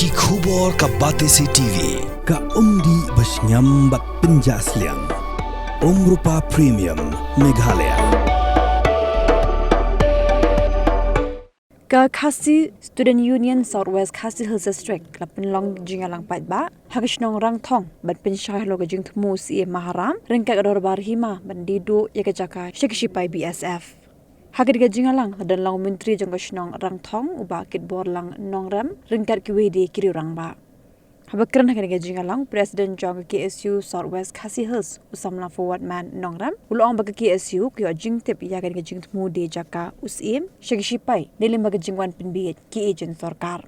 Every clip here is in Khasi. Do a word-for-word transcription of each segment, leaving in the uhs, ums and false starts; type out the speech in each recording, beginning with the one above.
Ki khubor ka Batesi T V, ka umdih ba shngiam bad pynjah sliang. Umrupa Premium, Meghalaya. Ka Khasi Student Union South West Khasi Hills District la pynlong jingïalang paidbah ha ka shnong Rangthong ban pynshai halor ka jingthmu u Syiem Maharam ryngkat ka dorbar hima ban die duh ïa ka jaka sha ki shipai B S F. Ha katei ka jingïalang la don lang u Myntri jong ka shnong Rangthong u Bah Kitborlang Nongrem ryngkat kiwei de ki riew rangbah. Haba kren ha kane ka jingïalang, President jong ka K S U South West Khasi Hills, u samla Forward Man Nongrem, u la ong ba ka K S U ka ïoh jingtip ïa kane ka jingthmu die jaka u Syiem sha ki shipai, ne lyngba ka jingwan pynbiej ki agent sorkar.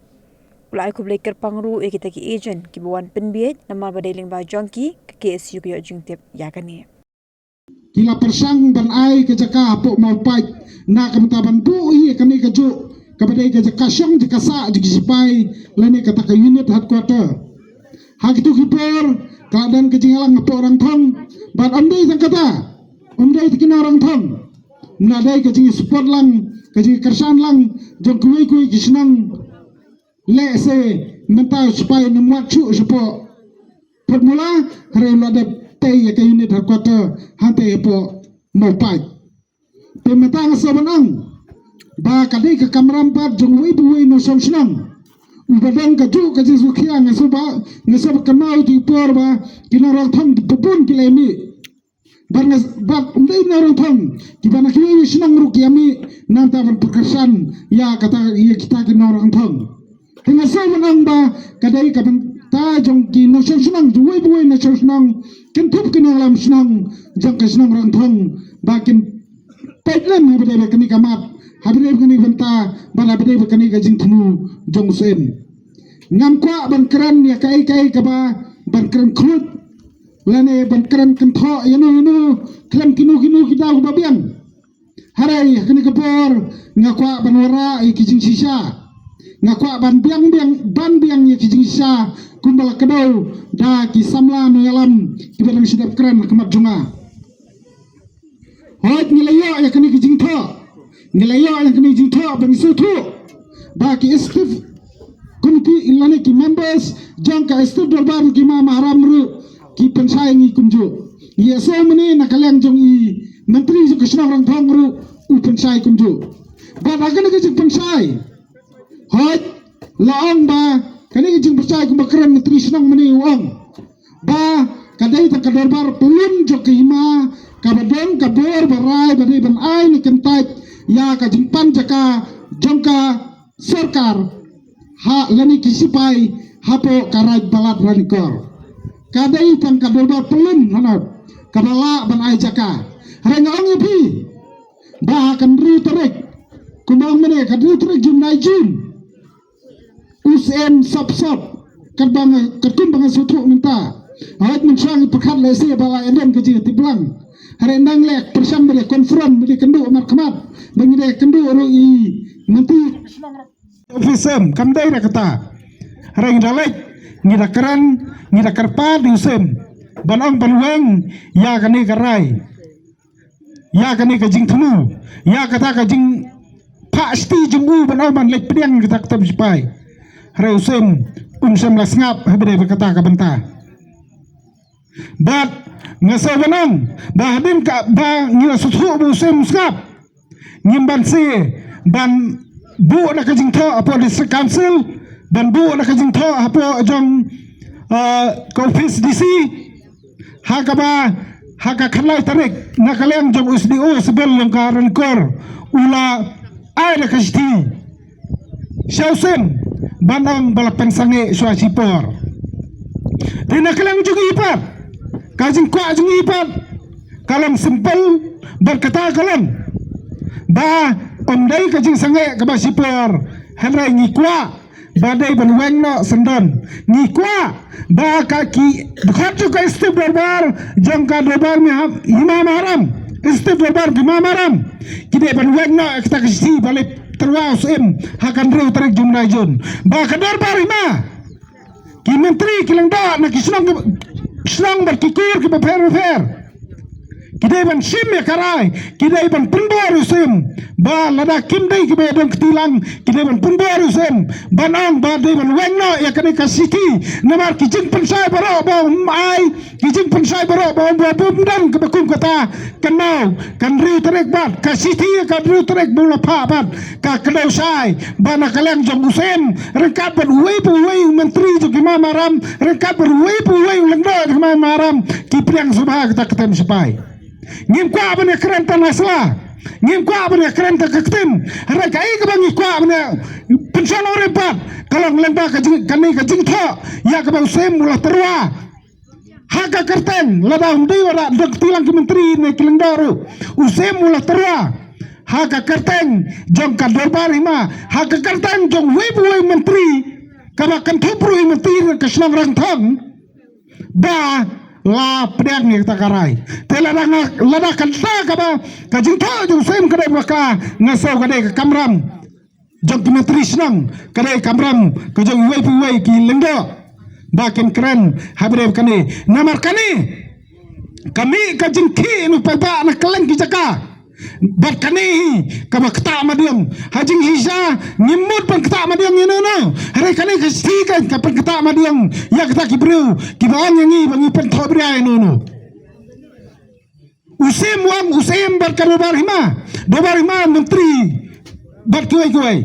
U la ai khublei kyrpang ruh ïa kita ki agent kiba wan pynbiej, namar ba dei lyngba jong ki ka K S U ka ïoh jingtip ïa kane. Ki la pyrshang ban ai ka jaka hapoh Mawpait na ka bynta ban buh ïa kane ka juh kaba dei ka jaka shong jaka sah jong ki shipai lane kata ka unit headquarter. Ha kito ki por ka la don ka jingïalang hapoh Rangthong bad ym dei tang kata, ym dei tang ki nong Rangthong, ym dei ka jingsupport lang, ka jingkyrshan lang jong kiwei kiwei ki shnong. Lehse mynta u shipai nym wad shuh shapoh Pyrmula, hynrei u la dep tei ïa ka unit headquarter hangtei hapoh Mawpait. Te mynta nga sngew ban ong ba ka dei ka kamram pat jong uwei pa uwei u nongshong shnong uba don ka juh ka jingsngewkhia. Nga sngew ba, nga sngew ba kynmaw ïa ki por ba ki nong Rangthong bun ki la mih. Bad nga, bad ym dei nong Rangthong, kiba na kiwei ki shnong ruh ki ïa mih na ka bynta ban pyrkhat ïa kata, ïa kita ki nong Rangthong. Te nga sngew ban ong ba ka dei ka bynta jong ki nongshong shnong, jong uwei pa uwei u nongshong shnong, kynthup ki nongïalam shnong jong ka shnong Rangthong ba kin peit lem haba dei bad kane ka mat, haba dei bad kane ka bynta, bad haba dei bad kane ka jingthmu jong u Syiem. Ngam kwah ban kren ïa kaei kaei kaba ban kren khluit lane ban kren kynthoh ïano ïano khlem kino kino ki daw ba biang. Hynrei ha kane ka por nga kwah ban wanrah ïa ki jingshisha. Nga kwah ban biang biang, ban biang ïa ki jingshisha kumba la kdew da ki samla nongïalam kiba dang shu dep kren ha khmat jong nga. Hooid, ngi la ïoh ïa kane ka jingthoh, ngi la ïoh ïa kane ka jingthoh ba ngi sngewthuh ba ki executive committee lane ki members jong ka executive dorbar ki ma Maharam ruh ki pynshai ïa ngi kumjuh. Ïa sngewmane na ka liang jong i Myntri jong ka shnong Rangthong ruh u pynshai kumjuh. Bad ha kane ka jingpynshai, hooid, la ong ba kane ka jingpynshai kumba kren Myntri shnong mynne u ong ba ka dei tang ka dorbar pyllun jong ka hima kaba don ka bor ba rai ba dei ban ai ne kyntait ïa ka jingpan jaka jong ka sorkar ha lane ki sipai hapoh ka Raid Balat Ranikor. Ka dei tang ka dorbar pyllun hana kaba lah ban ai jaka. Hynrei nga ong ïa phi ba ha ka hynriew tarik, kumba ong mynne, ka hynriew tarik jong u bnai Jun, u Syiem sop sop, katba nga, katkum ba nga sngewthuh mynta. Hooid, mynshuwa ngi pyrkhat lehse ba la ïadon ka jingtip lang. Hynrei nang leh pyrshang ba dei confront, ba dei kynduh markhmat, ba ngi dei kynduh ruh i mynta office, em, kam dei da kata. Hynrei ngi da leit, ngi da kren, ngi da kyrpad ïa u Syiem ban ong ban weng ïa kane ka rai, ïa kane ka jingthmu, ïa kata ka jingphah shti jong u ban ong ban leit pdiang kata ka thep shipai. Hynrei u Syiem um shym la sngap haba dei bad kata ka bynta. Bad nga sngew ban ong ba hadien kaba ngi la sngewthuh ba u Syiem um sngap, ngim banse ban buh da ka jingthoh hapoh District Council, ban buh da ka jingthoh hapoh jong, ah, ka office D C. Ha kaba ha ka khatlai tarik na ka liang jong u S D O Civil jong ka Ranikor u la ai da ka shithi sha u Syiem ban ong ba la pynsangeh shuwa shipor. Te na ka liang jong ngi pat, ka jingkwah jong ngi pat ka long simple bad kata ka long ba ym dei ka jingsangeh kaba shipor, hynrei ngi kwah ba dei ban weng noh syndon. Ngi kwah ba ka ki dkhot jong ka Executive Dorbar jong ka Dorbar Miham-, Hima Maharam, Executive Dorbar Hima Maharam, ki dei ban weng noh kata ka shithi ba leit tyrwa u Syiem ha ka hynriew tarik jong u bnai Jun. Ba ka Dorbar Hima, ki Myntri ki lyngdoh na ki shnong, shnong bad ki kur kiba pher bapher, Ki dei ban shim ïa ka rai, ki dei ban pynbor ïa u Syiem. Ba lada kim dei kiba ïadon kti lang, ki dei ban pynbor ïa u Syiem. Ban ong ba dei ban weng noh ïa kane ka shithi. Namar ki jingpynshai baroh ba um ai, ki jingpynshai baroh ba um, ba um don kaba kum kata. Kan nang, kan hynriew tarik bad ka shithi, kan hynriew tarik ba u la phah bad ka kdew shai ba na ka liang jong u Syiem ryngkat bad uwei pa uwei u myntri jong ki hima maram, ryngkat bad uwei pa uwei u lyngdoh jong ki hima maram, ki pdiang sngewbha kata ka ktien shipai. Ngim kwah ban ïakren tang ha sla, ngim kwah ban ïakren tang ka ktien. Hynrei kaei kaba ngi kwah ban ïa pynshong rim pat ka long lyngba ka jing, kane ka jingthoh ïa kaba u Syiem u la tyrwa ha ka kyrteng, lada ym dei ba don kti lang ki myntri ne ki lyngdoh ruh, u Syiem u la tyrwa ha ka kyrteng jong ka dorbar hima, ha ka kyrteng jong uwei pa uwei u myntri, kaba kynthup ruh ïa u myntri ka shnong Rangthong, ba la pdiang ïa kata ka rai. Te lada nga, lada kata kaba ka jingthoh jong u Syiem ka dei ba ka, nga sngew ka dei ka kamram jong ki myntri shnong, ka dei kamram ka jong uwei pa uwei ki lyngdoh ba kin kren ha ba dei kane. Namar kane ka mih ka jingkhih na u paidbah na kylleng ki jaka. Bad kane hi kaba ktah madiang. Ha jingshisha ngim mut ban ktah madiang ïa no no. Hynrei kane ka shithi kan ka pynktah madiang ïa kita ki briew kiba ong ïa ngi ba ngi pynthohbria ïa no no. U Syiem u ong, u Syiem bad ka dorbar hima, dorbar hima, myntri bad kiwei kiwei.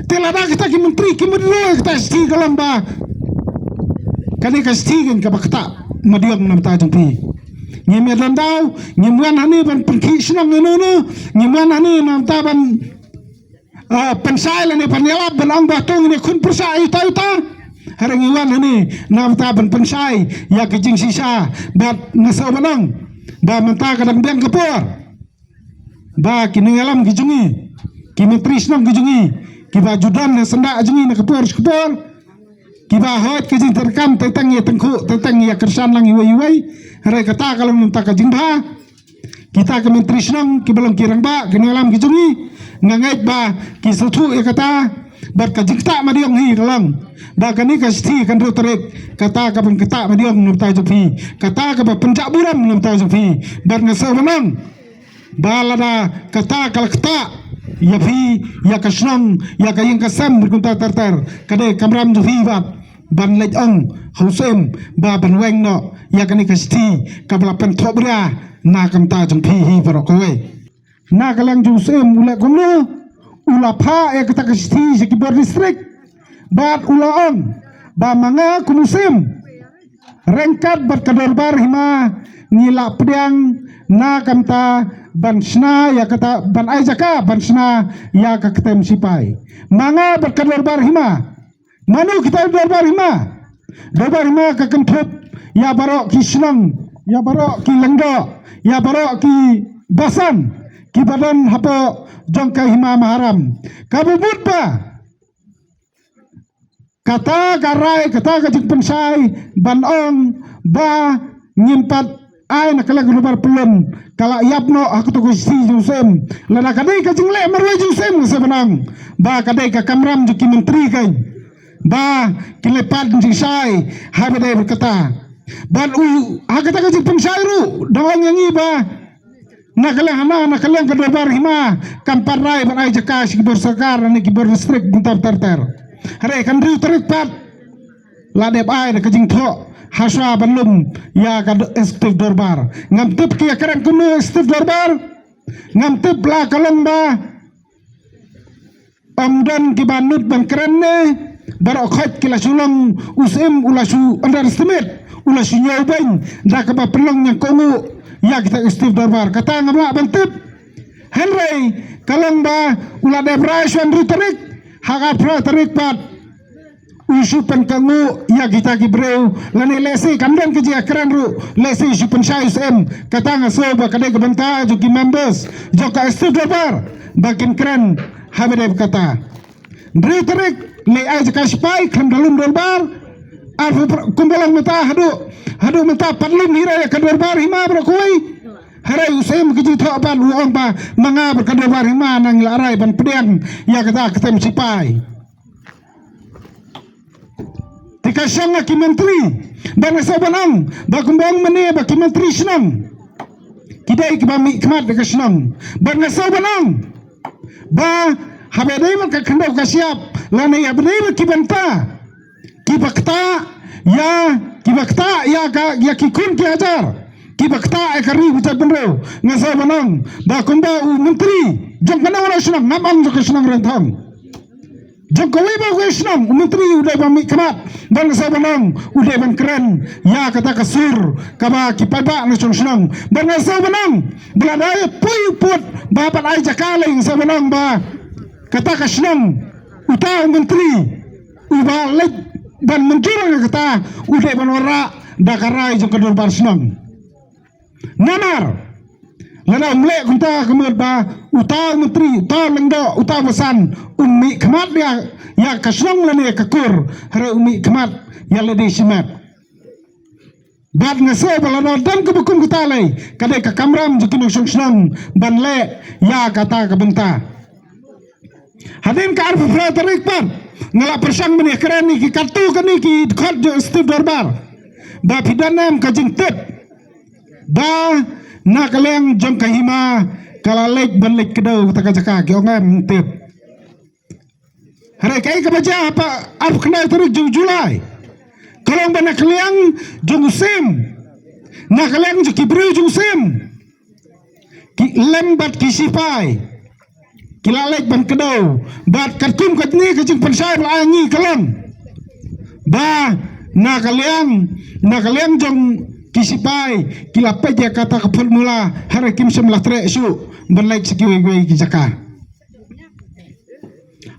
Te lada kita ki myntri kim mutdur ïa kata ka shithi ka long ba kane ka shithi kan kaba ktah madiang na bynta jong phi. Ngim ïa don daw, ngim wan hangne ban pynkhih shnong ïa no no, ngim wan hangne na bynta ban ah, pynshai lane pynïalap ban ong ba to ngin ïakhun pyrshah ïa uta uta. Hynrei ngi wan hangne na bynta ban pynshai ïa ka jingshisha bad nga sngew ban ong ba mynta ka dang biang ka por ba ki nongïalam ki jong ngi, ki myntri shnong ki jong ngi, kiba ju don ha syndah jong ngi na ka por sha ka por, kiba hoi ka jingtreikam, teng teng ïa tyngkhuh, teng teng ïa kyrshan lang iwei iwei. Hynrei kata ka long na bynta ka jingbha. Kita ki myntri shnong kiba long ki rangbah, ki nongïalam ki jong ngi, nga ngeit ba ki sngewthuh ïa kata. Bad ka jingktah madiang hi ka long ba kane ka shithi ka hynriew tarik, kata ka pynktah madiang na bynta jong phi, kata kaba pynjah burom na bynta jong phi. Bad nga sngew ban ong ba lada kata ka la ktah ïa phi, ïa ka shnong, ïa ka ïing ka sem bad kumta ter ter, ka dei kamram jong phi bad ban leit ong ha u Syiem ba ban weng noh ïa kane ka shithi kaba la pynthohbria na ka bynta jong phi hi baroh kawei. Na ka liang jong u Syiem u leh kumno? U la phah ïa kata ka shithi sha ki bor district bad u la ong ba ma nga kum u Syiem ryngkat bad ka dorbar hima ngi la pdiang na ka bynta ban shna ïa kata, ban ai jaka ban shna ïa ka ktien shipai. Ma nga bad ka dorbar hima. Mano kita dorbar hima? Dorbar hima ka kynthup ïa baroh ki shnong, ïa baroh ki lyngdoh, ïa baroh ki basan kiba don hapoh jong ka hima Maharam. Kaba mut ba kata ka rai, kata ka jingpynshai ban ong ba ngim pat ai na ka liang ka dorbar pyllun, ka la ïap noh ha kato ka shithi jong u Syiem. Lada ka dei ka jingleh marwei jong u Syiem, nga sngew ban ong ba ka dei ka kamram jong ki myntri kan ba kin leh pat jingshai ha ba dei bad kata. Bad u, ha kata ka jingpynshai ruh da ong ïa ngi ba na ka liang hana, na ka liang ka dorbar hima kam pat rai ban ai jaka sha ki bor sorkar ne ki bor district mynta ter ter. Hynrei ka hynriew tarik pat la dep ai da ka jingthoh hashwa ban lum ïa ka do-, executive dorbar. Ngam tip ki ïakren kumno executive dorbar. Ngam tip la ka long ba ym don kiba nud ban kren ne, baroh khoit ki la shu long, u Syiem u la shu underestimate, u la shu ñiewbeiñ da kaba pynlong ñiangkohnguh ïa kita executive dorbar. Kata ngam lah ban tip. Hynrei ka long ba u la dep rai sha hynriew tarik, ha ka arphew tarik pat u shu pynkohnguh ïa kita ki briew, lane lehse kam don ka jingïakren ruh, lehse u shu pynshai u Syiem. Kata nga sngew ba ka dei ka bynta jong ki members jong ka executive dorbar ba kin kren ha ba dei kata. Hynriew tarik leit ai jaka shipai, khlem da lum dorbar. Arphew pr-, kumba long mynta haduh, haduh mynta pat lum hi re ïa ka dorbar hima baroh kawei. Hynrei u Syiem ka jingthoh pat u ong ba ma nga bad ka dorbar hima nang la rai ban pdiang ïa kata ka ktien shipai. Te ka shong ha ki myntri, ba nga sngew ban ong ba kumba ong mynne ba ki myntri shnong, ki dei kiba mih khmat da ka shnong. Bad nga sngewbha ban ong ba haba dei bad ka khyndew ka shyiap lane haba dei bad ki bynta kiba ktah ïa, kiba ktah ïa ka, ïa ki khun ki hajar, kiba ktah ïa ka ri bad ka jaitbynriew, nga sngewbha ban ong ba kumba u myntri jong kane ka shnong, ngam ong jong ka shnong Rangthong, jong kawei pa kawei ka shnong, u myntri u dei ban mih khmat. Bad nga sngewbha ban ong u dei ban kren ïa kata ka sur kaba ki paidbah na shong shnong. Bad nga sngewbha ban ong ba lada poi u pud ba pat ai jaka lei, nga sngewbha ban ong ba kata ka shnong, uta u myntri uba leit ban mynjur ïa kata u dei ban wanrah da ka rai jong ka dorbar shnong. Namar lada um leh kumta ka mut ba uta u myntri, uta u lyngdoh, uta u basan um mih khmat ïa, ïa ka shnong lane ïa ka kur, hynrei um mih khmat ïa lade shimet. Bad nga sngew ba lada don kaba kum kata lei, ka dei ka kamram jong ki nongshong shnong ban leh ïa kata ka bynta. Hadien ka arphew phra tarik pat nga la pyrshang ban ïakren ïa ki katto katne ki dkhot jong Steve Dorbar ba phi don em ka jingtip ba na ka liang jong ka hima ka la leit ban leit kdew kata ka jaka, ki ong em tip. Hynrei kaei kaba jia ha ka arphew khyndai tarik jong July, ka long ba na ka liang jong u Syiem, na ka liang jong ki briew jong u Syiem, ki lem bad ki sipai ki la leit ban kdew. Bad katkum katne ka jingpynshai ba la ai ngi ka long ba na ka liang, na ka liang jong ki sipai ki la peit ïa kata ka formula, hynrei kim shym la treh shuh ban leit sha kiwei kiwei ki jaka.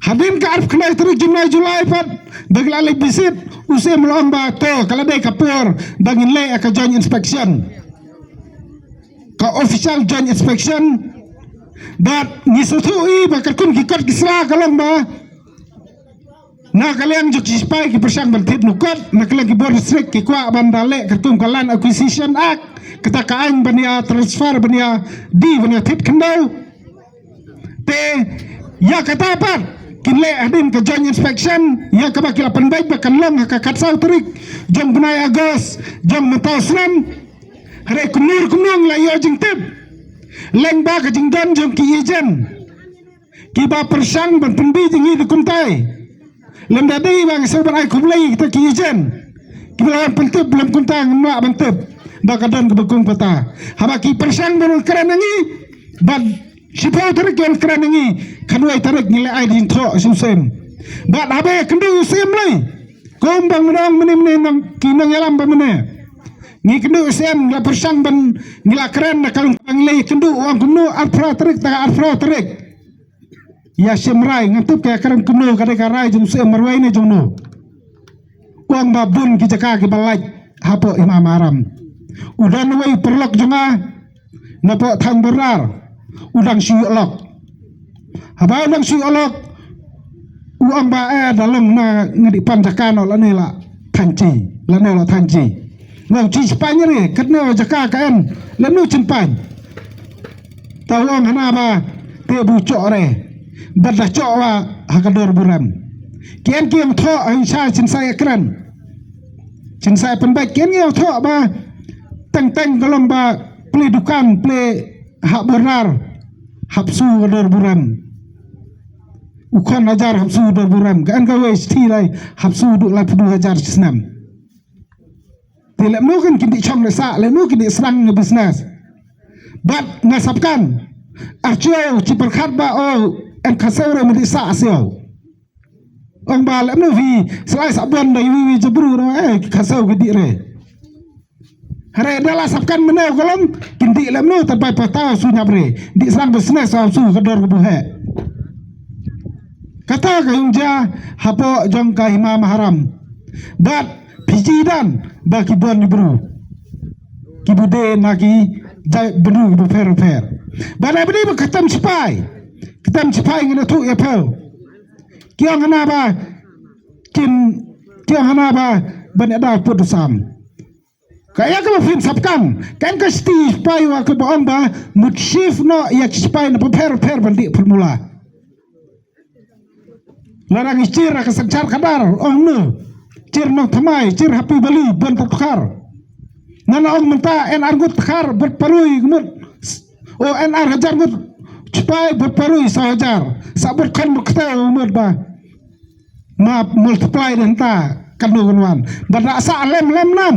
Hadien ka arphew khyndai tarik jong u bnai July pat ba ki la leit visit, u Syiem u la ong ba to ka la dei ka por ba ngin leh ïa ka joint inspection, ka official joint inspection. Bad ngi sngewthuh hi ba katkum ki kot ki sla ka long ba na ka liang jong ki sipai ki pyrshang ban thied noh kot, na ka liang ki bor district ki kwah ban da leh katkum ka Land Acquisition Act, kata ka aiñ ban ïa transfer, ban ïa die, ban ïa thied khyndew. Te ïa kata pat kin leh hadien ka joint inspection, ïa kaba ki la pynbeit ba kan long ha ka khatsaw tarik jong u bnai August jong mynta u snem. Hynrei kumno kumno ngi la ïoh jingtip lyngba ka jingdon jong ki agent kiba pyrshang ban pynbiej ïa ngi da kumtai. Lymda dei ba nga sngew ban ai khublei ïa kita ki agent kiba la wan pyntip, lymda kumta ngim lah ban tip ba ka don kaba kum kata. Haba ki pyrshang ban wan kren ïa ngi, bad shiphew tarik ki wan kren ïa ngi, khatwei tarik ngi leh ai jingthoh sha u Syiem. Bad haba ïakynduh u Syiem lei, kumba nga ong mynne mynne, nang ki nongïalam ba mynne, ngi kynduh u Syiem, ngi la pyrshang ban, ngi la kren, na ka long ba ngi la ïakynduh, u ong kumno arphew phra tarik, ta ka arphew phra tarik. Ïa shim rai, ngam tip ka ïakren kumno, ka dei ka rai jong u Syiem marwei ne jong no. U ong ba bun ki jaka kiba lait hapoh Hima Maharam. U don uwei u paralok jong nga napoh thaiñ Burar, u dang shu ïoh lok. Haba u dang shu ïoh lok, u ong ba, eh, da long na nga dih pan jaka noh lane la thaiñ chi, lane la thaiñ chi. Nga ong chi, chi pañ re, katne jaka ka en, lano chin pañ. Ta u ong hana ba te bu choh re, bad da choh wa ha ka dor burem. Ki en ki ong thoh, ha sha chin sa ïakren, chin sa ïapynbeit, ki en ki ong thoh ba teng teng ka long ba plie dukan, plie ha Burar, hap siew ka dor burem. U khon hajar hap siew dor burem, ka en kawei shi tylli hap siew duh laiphew hajar shi snem. Te lehmano kin, kin dih chong leh sah, lehmano kin dih sdang ne business. Bad nga sap kan, ar chew chi pyrkhat ba, oh, en khasew re, me dih sah siew. Ong ba lehmano phi sa lai sah bun da iwi iwi jabru, no, eh, khasew ki dih re. Hynrei da la sap kan mynne ka long, kin dih lehmano, tad bai pata shu ñiap re. Dih sdang business, shu ka dor ka buheh. Kata ka ïong jia hapoh jong ka Hima Maharam. Bad phi ju ïohi ba ki bun ki bru kiba dei na ki jaitbynriew kiba pher pher. Bad ai bri ba khlem shipai, khlem shipai ngi na thuh ïa phew. Ki ong hana ba kin, ki ong hana ba ban ïada pud u sam. Ka ïa kaba phin sap kan, kan ka shithi shipai wa kaba ong ba mut shift noh ïa ki shipai na pher pher ban dih formula. Lada ngi shir ha ka Synshar Khadar, ong no, shir Nongthymmai, shir Happy Valley, bun ta dkhar. Ngan ong mynta en arngut dkhar, bad parui mut O, en ar hajar ngut, chipai bud parui saw hajar. Sa bud khon bud kata u mut ba ma multiply danta kano kan wan. Bad da sa lem lem nam.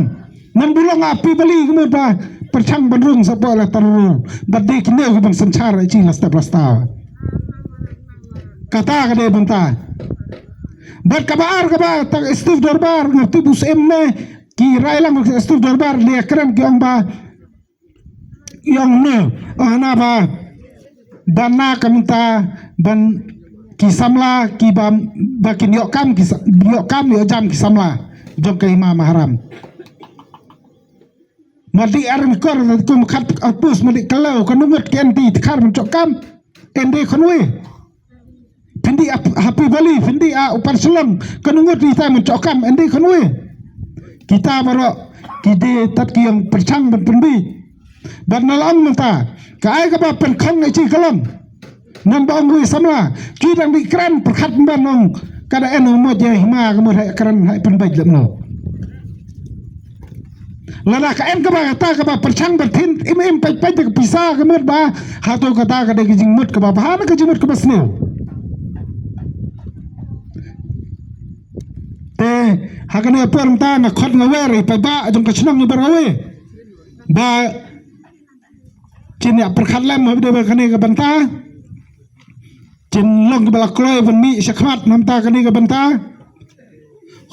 Nam bulong api bali ka mut ba pyrchang ban rung sa pok la tarul. Bad de kine ki ban synchar chi la step la staw. Kata ka de banta. Bad kaba ar kaba tak Steve Dorbar ngerti bus em ne ki rai lang Steve Dorbar de kren ki ong ba ïong ne, ong hana ba ban na ka mynta ban ki samla ki ba ba kin ïoh kam ki sa- ïoh kam ïoh jam ki samla jong ka Hima Maharam. Ma di ar mi kor kum khat apus ma di kalau ka nungut ki enti tkar men chok kam ende khonwe. Phin dih ap- Happy Valley, phin dih a Upper Shillong, ka nungut ita men chok kam, ende khonwe. Kita baroh ki dei tat ki ïong pyrchang ban pynbi. Bad na la ong mynta ka ai kaba pynkhong ai chi ka long. Nam ba ong wi samla ki dang dih kren pyrkhat ban ong ka da en ong mot ïa Hima ka mot hai kren hai pynbeit lem no. Lada ka en kaba kata kaba pyrchang ba thin im im peit peit ka pisa ka mut ba hato kata ka dei ka jingmut kaba bha na ka jingmut kaba sniew. Te ha kane por mynta nga khot nga wer i paidbah jong ka shnong i Barkawe ba chin ïa pyrkhat lem ha dei ba kane ka bynta. Chin long kiba la kloi ban mih shakhmat namta kane ka bynta.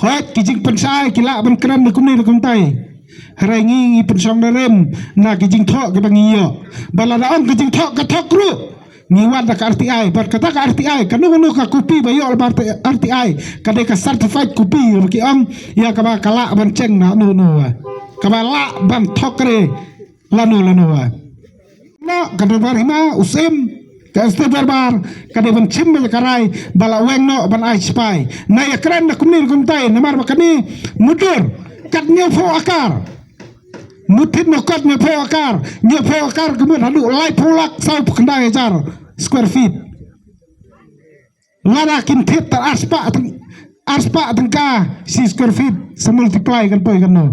Hooid ki jingpynshai ki lah ban kren da kumne da kumtai. Hynrei ngi ngi pynshong da rem na ki jingthoh kiba ngi ïoh. Ba lada ong ka jingthoh ka thok ruh ngi wad da ka R T I bad kata ka R T I kano kano ka kopi ba ïoh ba R T I ka dei ka certified kopi ba ki ong ïa kaba ka lah ban cheng na no no kaba lah ban thok re lano lano. No ka dorbar hima u Syiem ka este dorbar ka dei ban chim ba ka rai ba la weng no ban ai sipai na ïa kren na kumne kumtai namar ba kane mudur kat hynñiew phew akar. Mut thit no kat hynñiew phew akar, hynñiew phew akar ka mut haduh lai phew lak saw phew khyndai hajar square feet. Lada kin thied tar ar spah teng- ar spah tyngka shi square feet sa multiply kan poi kan no.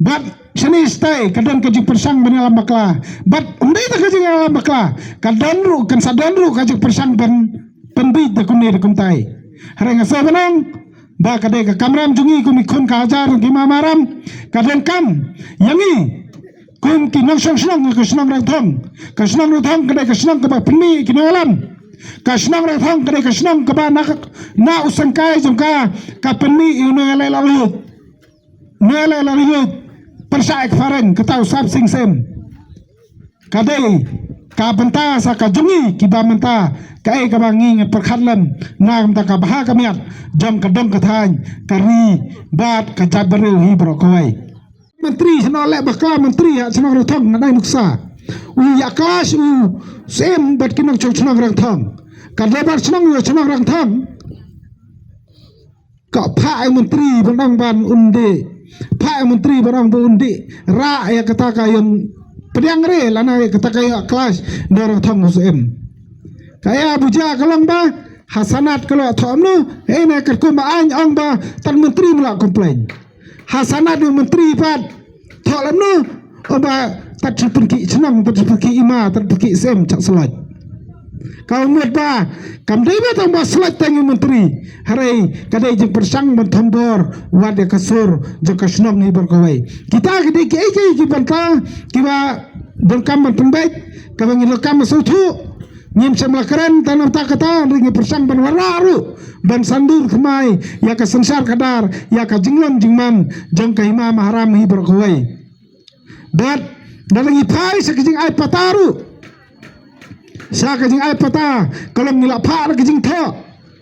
Bad shane stai ka don ka jingpyrshang ban ïalam bakla. Bad ym dei da ka jingïalam bakla ka don ruh kan sa don ruh ka jingpyrshang ban pynbeit da kumne da kumtai. Hynrei nga sngewbha ban ong ba ka dei ka kamram jong ngi kum i khun ka hajar jong ki mamaram ka donkam ïa ngi kum ki nongshong shnong ka shnong Rangthong. Ka shnong Rangthong ka dei ka shnong kaba pynmih ki nongïalam. Ka shnong Rangthong ka dei ka shnong kaba na, na u sengkai jong ka ka pynmih ïa u nongïaleh la luid. Nongïaleh la luid pyrshah ïa ka phareng kata u Sap Sing Sem. Ka dei ka bynta sa ka jong ngi kiba mynta kaei kaba ngi ngi pyrkhat lem na ka bynta ka bha ka miat jong ka dong ka thaiñ ka ri bad ka jaitbynriew hi baroh kawei. Myntri shnong leh bakla myntri ha shnong Rangthong nga dei nuksa u ïa clash u Syiem bad ki nongshong shnong Rangthong. Ka dei bar shnong ïa shnong Rangthong. Ka phah ïa myntri ban ong ban un dih. Phah ïa myntri ban ong ban un dih. Rah ïa kata ka ïong pdiang re lane ïa kata ka ïong clash na Rangthong u Syiem. Ka ïa buja ka long ba ha Senate ka long thoh mno. Ïa ne katkum ba aiñ ong ba tan myntri mla complain. Ha Senate u myntri pat thoh lem no. Ong ba tat shi pynki shnong tat shi pynki ima tat pynki Syiem chak slot. Ka mut ba kam dei ba tang ba slot tang u myntri. Hynrei ka dei jingpyrshang ban thombor wat ïa ka sur jong ka shnong hi baroh kawei. Kita ki dei kiei kiei ki bynta kiba donkam ban pynbeit kaba ngi donkam ban sngewthuh. Ngim shym la kren tang na kata kata hynrei ngi pyrshang ban wanrah ruh ban sandur thymmai ïa ka synshar khadar ïa ka jinglong jingman jong ka hima maharam hi baroh kawei. Bad da la ngi phai sha ka jingai pata ruh sha ka jingai pata ka long ngi la phah da ka jingthoh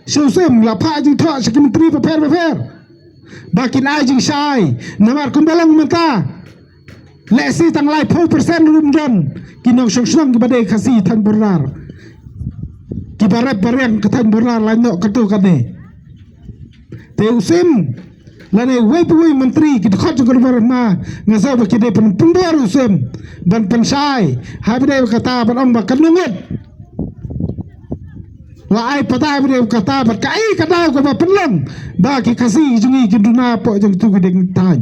sha u Syiem ngi la phah jingthoh sha ki myntri bapher bapher ba kin ai jingshai namar kumba long mynta. Lehse tang laiphew percent ruh ym don ki nongshong shnong kiba dei Khasi thaiñ Bordar. Kiba rep ba riang ka thaiñ Bordar laiñ noh katto katne. Te u Syiem lane uwei pa uwei u myntri ki dkhot jong ka dorbar hima nga sngew ba ki dei ban pynbor u Syiem ban pynshai ha ba dei kata ban ong ba ka nongot. La ai pata ha ba dei kata bad kaei ka daw kaba pynlong ba ki Khasi jong ngi ki duna hapoh jong kitu ki dieng thaiñ.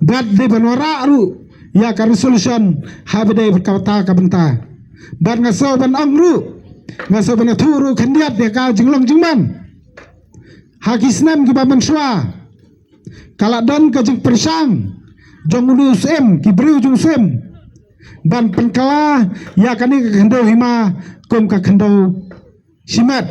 Bad dei ban wanrah ruh ïa ka resolution ha ba dei bad kata ka bynta. Bad nga sngew ban ong ruh, nga sngew ban ïathuh ruh khyndiat ïa ka jinglong jingman. Ha ki snem kiba mynshuwa ka la don ka jingpyrshang jong une u syiem, ki briew jong u syiem, ban pynkylla ïa kane ka khyndew hima kum ka khyndew shimet.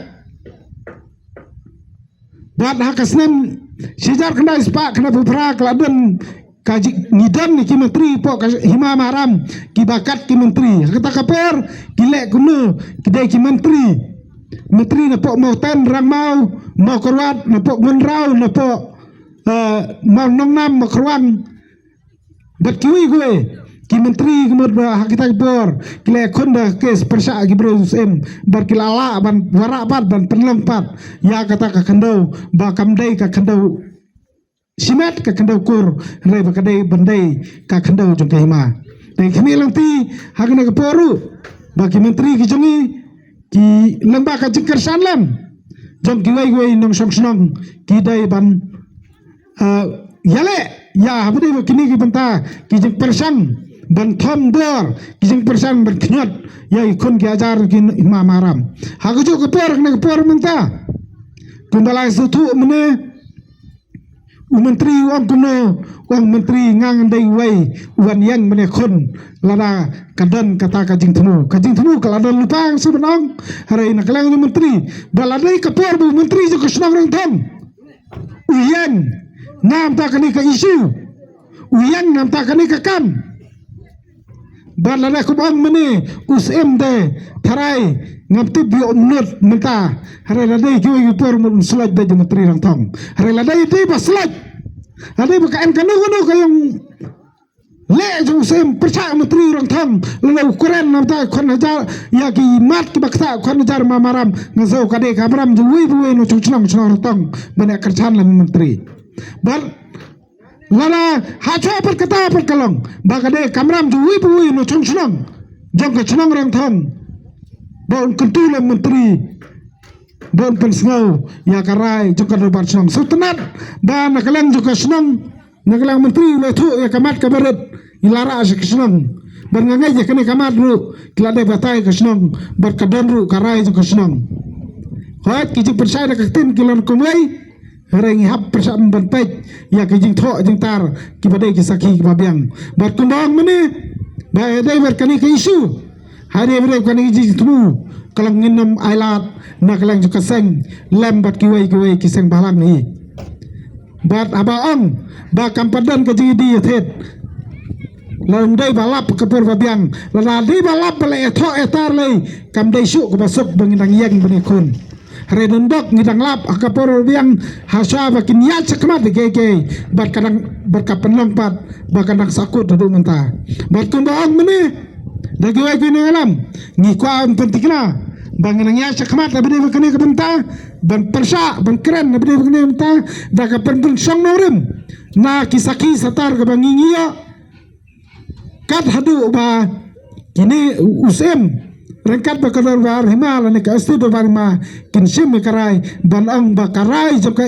Bad ha ka snem shihajar khyndai spah khyndai phew phra ka la don ka jing, ngi don ki myntri hapoh ka hima Maharam kiba kat ki myntri. Ha kata ka por ki leh kumno? Ki dei ki myntri, myntri napoh Mawten, Rangmaw, Mawkyrwat, napoh Mynraw, napoh, eh, Mawnongnam, Mawkyrwat, bad kiwei kiwei ki myntri ki mut ba ha kita ki por ki la ïakhun da ka kes pyrshah ki briew jong u syiem, bad ki la lah ban wallam pat, ban pynlong pat ïa kata ka khyndew ba kam dei ka khyndew shimet, ka khyndew kur, hynrei ba ka dei ban dei ka khyndew jong ka hima. Te khmih lynti ha kane ka por ruh ba ki myntri ki jong ngi, ki lyngba ka jingkyrshan lem jong kiwei kiwei nongshong shnong, ki dei ban, eh, ïaleh ïa ha ba dei ba kine ki bynta, ki jingpyrshang ban thom bor, ki jingpyrshang ban khñiot ïa ki khun ki hajar ki hima Maharam. Ha kajuh ka por, kane ka por mynta, kumba la sdang mynne, u myntri u ong kumno? U ong, myntri, nga ngan dei uwei u wan ïeng ban ïakhun lada ka don kata ka jingthmu. Ka jingthmu ka la don lypa, nga sngew ban ong, hynrei na ka liang u myntri, ba la dei ka por ba u myntri jong ka shnong Rangthong u ïeng namar kane ka issue, u ïeng namar kane ka kam. Bad lada kumba ong mynne u syiem te, tharai ngam tip ïa u mut mynta, hynrei la dei kiwei ki por mut un slot da jong u myntri Rangthong. Hynrei la dei, dei ba slot, la dei ba ka em kano kano ka ïaleh jong u syiem pyrshah u myntri Rangthong, lada u kren namar ka khun hajar ïa ki mat kiba ktah, khun hajar ma Maharam, nga sngew ka dei ka kamram jong uwei pa uwei u nongshong shnong, shnong Rangthong ban ïa kyrshan lem u myntri. Bad lada ha shuwa pat kata pat ka long ba ka dei kamram jong uwei pa uwei u nongshong shnong jong ka shnong Rangthong ba un kyntu lem u myntri, ba un pynsngew ïa ka rai jong ka dorbar shnong. Sngewtynnat ba na ka liang jong ka shnong, na ka liang u myntri u la ïathuh ïa ka mat kaba rit, ngi la rah sha ka shnong. Bad nga ngeit ïa kane ka mat ruh ki la dep batai ka shnong bad ka don ruh ka rai jong ka shnong. Hooid, ki jingpynshai da ka ktien ki long kumwei, hynrei ngi hap pyrshah ban peit ïa ki jingthoh jingtar kiba dei ki sakhi kiba biang. Bad kumba ong mynne, ba dei bad kane ka issue, ha dei bad kane ka jingthmu, ka long ngin ym ailad na ka liang jong ka seng lem bad kiwei kiwei ki seng bhalang hi. Bad haba ong ba kam pat don ka jingïadie ïathied, lada ym dei ba lap ka por ba biang, lada dei ba lap ba la ïathoh ïatar lei, kam dei shuh kaba suk ba ngin dang ïeng ban ïakhun. Hynrei nangta ngi dang lap ha ka por ba biang, ha shuwa ba kin ïaid shakhmat da kiei kiei, bad ka dang, bad ka pynlong pat ba ka dang sahkut haduh mynta. Bad kumba ong mynne da kiwei ki nongïalam, ngi kwah ban pynthikna ba ngin nang ïaid shakhmat ha ba dei bad kane ka bynta, ban pyrshah ban kren ha ba dei bad kane ka bynta da ka pynpynshong nongrim na ki sakhi satar kaba ngi ngi ïoh. Kat haduh ba kine u syiem ryngkat bad ka dorbar hima lane ka S D dorbar hima kin shim ïa ka rai ban ong ba ka rai jong ka,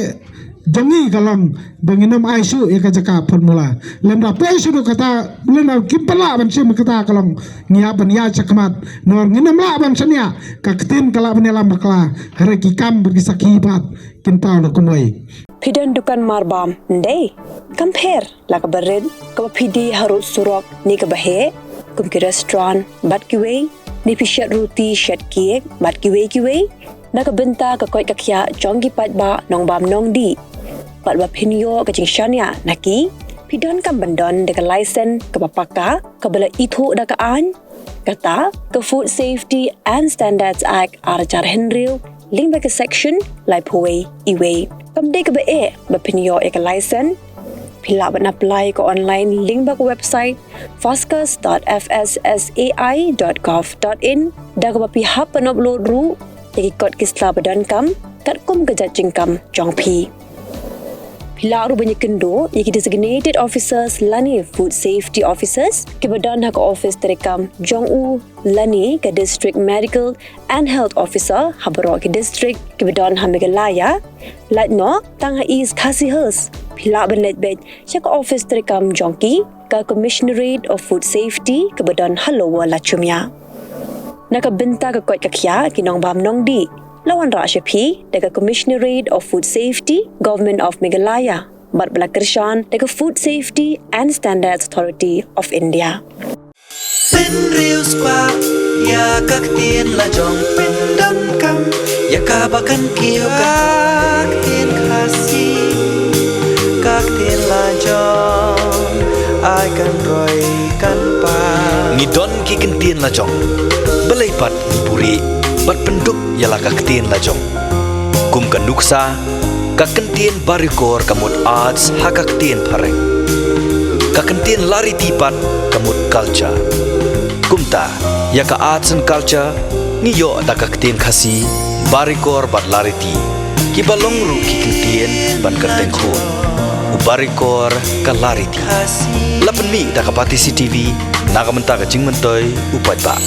jong ngi ka long ba ngin ym ai shuh ïa ka jaka formula. Lymda poi shuh kata, lymda kim pat lah ban shim kata ka long ngi hap ban ïaid shakhmat. Namar ngin ym lah ban shaniah, ka ktien ka lah ban ïalam bakla, hynrei ki kam bad ki sakhi pat kin paw na kumwei. Phi don dukan marbam, ym dei? Kam pher la kaba rit, kaba phi die harud surok ne kaba heh, kum ki restaurant bad kiwei, ne phi shet ruti shet cake bad kiwei kiwei, na ka bynta ka koit ka khiah jong ki paidbah nongbam nongdih. Bad ba phin ïoh ka jingshaniah na ki, phi donkam ban don da ka license kaba paka, kaba la ithuh da ka aiñ, kata ka Food Safety and Standards Act ar hajar hynriew, lyngba ka section laiphew wei E wei. Kam dei kaba eh ba phin ïoh ïa ka license. Phi lah ban apply ka online lyngba ka website fascus dot F S S A I dot gov dot in, da kaba phi hap ban upload ruh ïa ki kot ki sla ba donkam katkum ka jait jingkam jong phi. Phi lah ruh ban ïakynduh ïa ki designated officers lane food safety officers kiba don ha ka office treikam jong u lane ka District Medical and Health Officer ha baroh ki district kiba don ha Meghalaya. Lait noh tang ha East Khasi Hills, phi lah ban leit beit sha ka office treikam jong ki. ka Commissionerate of Food Safety kaba don ha Lower Lachumia. Na ka bynta ka koit ka khiah ki nongbam nongdih, la wanrah sha phi da ka Commissionerate of Food Safety, Government of Meghalaya, bad ba la kyrshan da ka Food Safety and Standards Authority of India. Pynriewspah ïa ka ktien lajong, pyndonkam ïa kaba kan kiew ka ktien Khasi, ka ktien lajong ai kan roi kan pan. Ngi don ki kyntien lajong, balei pat ngi buhrieh bad pyndup ïa la ka ktien lajong. Kum ka nuksa, ka kyntien Barikor ka mut arts ha ka ktien phareng. Ka kyntien Lariti pat ka mut culture. Kumta, ïa ka arts and culture ngi ïoh da ka ktien Khasi, Barikor bad Lariti, kiba long ruh ki kyntien ban kyrteng khun. U Barikor ka Lariti. La pynmih da ka Batesi TV na ka bynta ka jingmyntoi u paidbah.